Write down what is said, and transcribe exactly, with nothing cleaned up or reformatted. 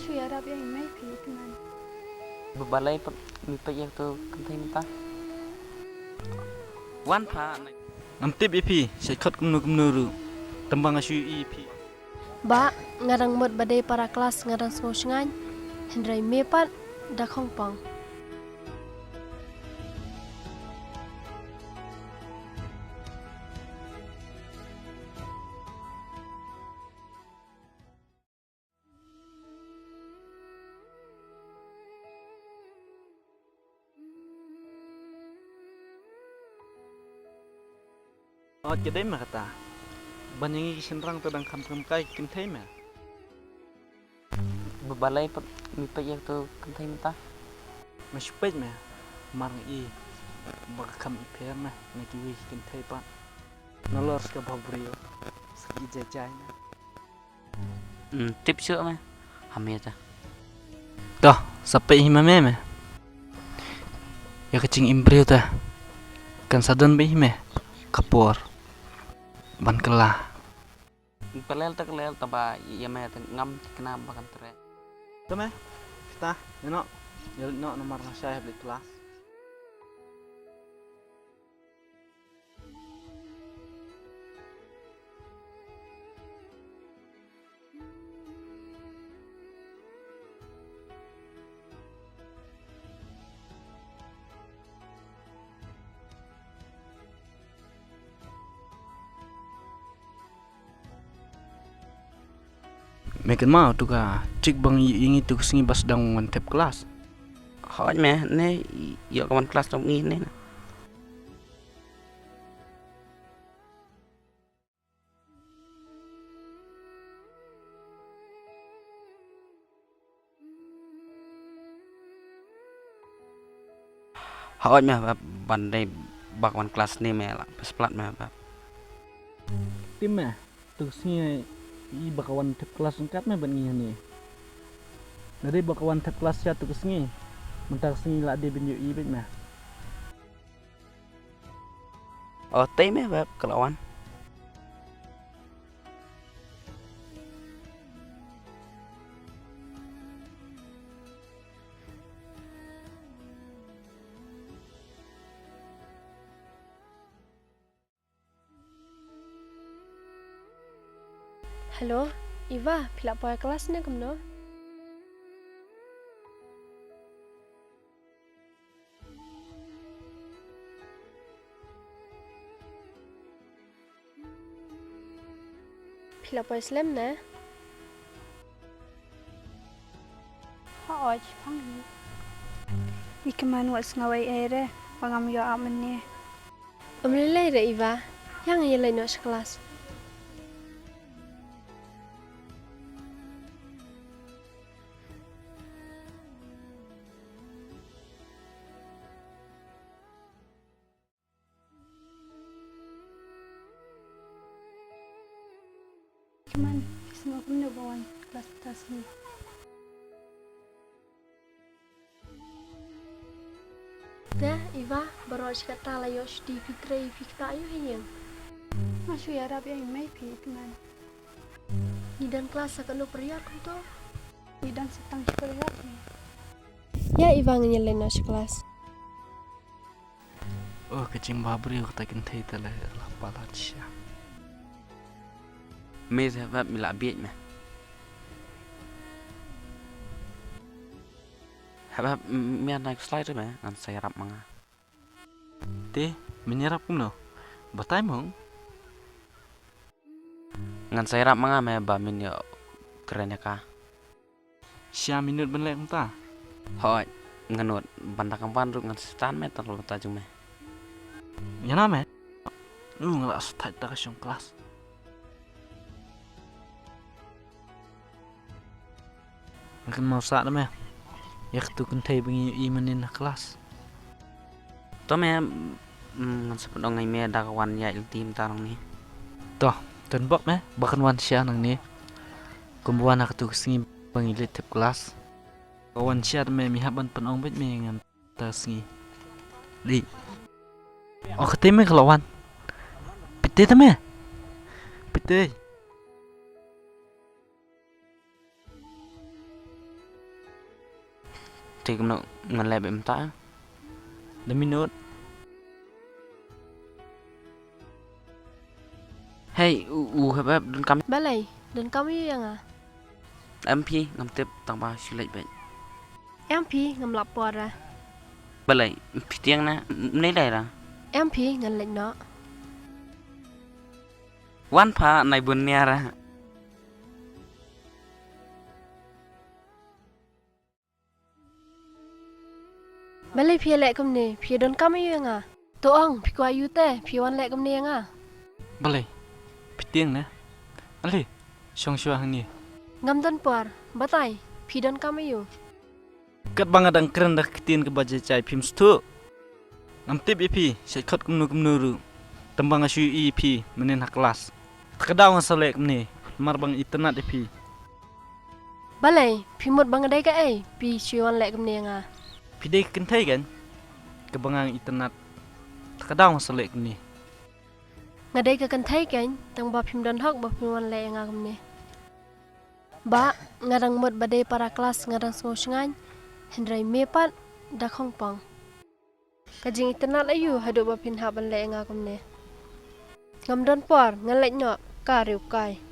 Shu ïarap ïa i mei phi, Kmen. Ba balei pat me peit ïa kato ka kynthei mynta? Wan pha. Ngam tip ïa phi, shait khot kumno kumno ruh. Tang ba nga shu ïohi ïa phi. Bah, nga dang mut ba dei para klas nga dang sngewsngaiñ. Hynrei me pat da khongpong. Ot, ka dei ma kata. Ban ïa ngi ki shynrang te dang kham kham kai ki kynthei me. Ba balei pat me peit ïa kato ka kynthei mynta? Me shu peit me. Mar nga i ba ka kham i pher me na kiwei ki kynthei pat. Nalor sa ka bhabriew, sa ki jai jai me. Hmm, tip shuh me. Ha me ta. Toh, sa peit hi ma me me. Ïa ka jingim briew ta kan sa don beit hi me ka por ban kylla. Ka lel ta ka lel, taba ïa me ta ngam thikna ba kan treh. Ta me. Phi ta, ïa noh. Ïa noh namar nga shai hap leit klas. Me kynmaw tu ka trick ba ngi ïoh ïa ngi tu ka sngi ba sdang wan thep klas. Hooid me, ne ïoh ka wan klas tang ngi ne. Hooid me bap, ban dei ba ka wan klas ne me la pes plat me bap. Tim me, tu ka sngi i ba ka wan thep klas ryngkat me bad ngi hangne. Lada dei ba ka wan thep klas sha tu ka sngi, mynta ka sngi la dei ban ïohi beit me. O, tei me bap, ka la wan. Hello, Eva, phi la poi klas ne kumno? Phi la poi slem ne? Hooid, pang hi. Ngi kmen wat sngew ei ei re, ba ngam ïoh ap mynne. Ym lei lei re Eva, ïa ngan ïaleit noh sha klas. Kmen, phi sngew kumno ba wan klas mynta sngi? Te, Eva, baroh shi katta la ïoh shuti phi trei phi ktah ïoh ha ïing. Nga shu ïarap ïa i mei phi, Kmen. Ngi don klas sa katno period kumto? Ngi don sa tang shi period hi. Ïa Eva, ngan ïaleit noh sha klas. Oh, ka jingbhabriew kata kynthei te la, la palat sha. Me sa bap, me la bieit me. Haba m-, me nai slide me, ngan sa ïarap ma nga. Te, men ïarap kumno? Batai mo. Ngan sa ïarap ma nga me ba men ïoh kren ïa ka. Sha minot ban leh kumta. Hooid, ngan nud ban da kam ban ruh ngan sa tan me tan lo ta jong me. Ïa na me. U nga la sa thait ta ka shong klas. Nga kynmaw sah da me. Ïa katu kynthei ba ngi ïohi mynnin ha klas. To me, mm, ngan sa pynong ngai me da ka wan ïaid lynti mynta nangne. To, to ngan bok me ba kan wan sha nangne. Kumba wan ha katu ka sngi ba ngi leit thep klas. Ka wan sha da me, me hap ban pynong beit me ngan ta sngi. Dei. O, kata me ka la wan. Peit te ta me. Peit te. Te kumno ngan leh bad mynta? Da minot. Hei, u, u hep hep donkam. Balei, donkam ïa nga? Em phi, ngam tip tang ba shu leit bad. Em phi, ngam lap por ra. Balei, phi tieng na, mne lai ra. Em phi, ngan leit noh. Wan pha nai bun nia ra. Balei phi leh kumne, phi donkam ïa nga? To ong, phi kwah ïa u te, phi wan leh kumne ïa nga? Balei, phi tieng ne? Ale, shong shuwa hangne. Ngam don por, batai, phi donkam ïa u? Katba nga dang kren da ka ktien kaba jai jai phim sngewthuh. Ngam tip ïa phi, shait khot kumno kumno ruh. Tang ba nga shu ïohi ïa phi, mynnin ha klas. Te ka daw nga sa leh kumne, namar ba nga itynnad ïa phi. Balei, phi mut ba nga dei kaei, phi shu wan leh kumne ïa nga. Phi dei ka kynthei kan, kaba nga itynnad. Te ka daw nga sa leh kumne. Nga dei ka kynthei kan, tang ba phim don hok ba phi wan leh ïa nga kumne. Bah, nga dang mut ba dei para klas nga dang sngew shngaiñ, hynrei me pat da khongpong. Ka jingitynnad aïu haduh ba phin hap ban leh ïa nga kumne. Ngam don por, ngan leit noh, ka riewkai.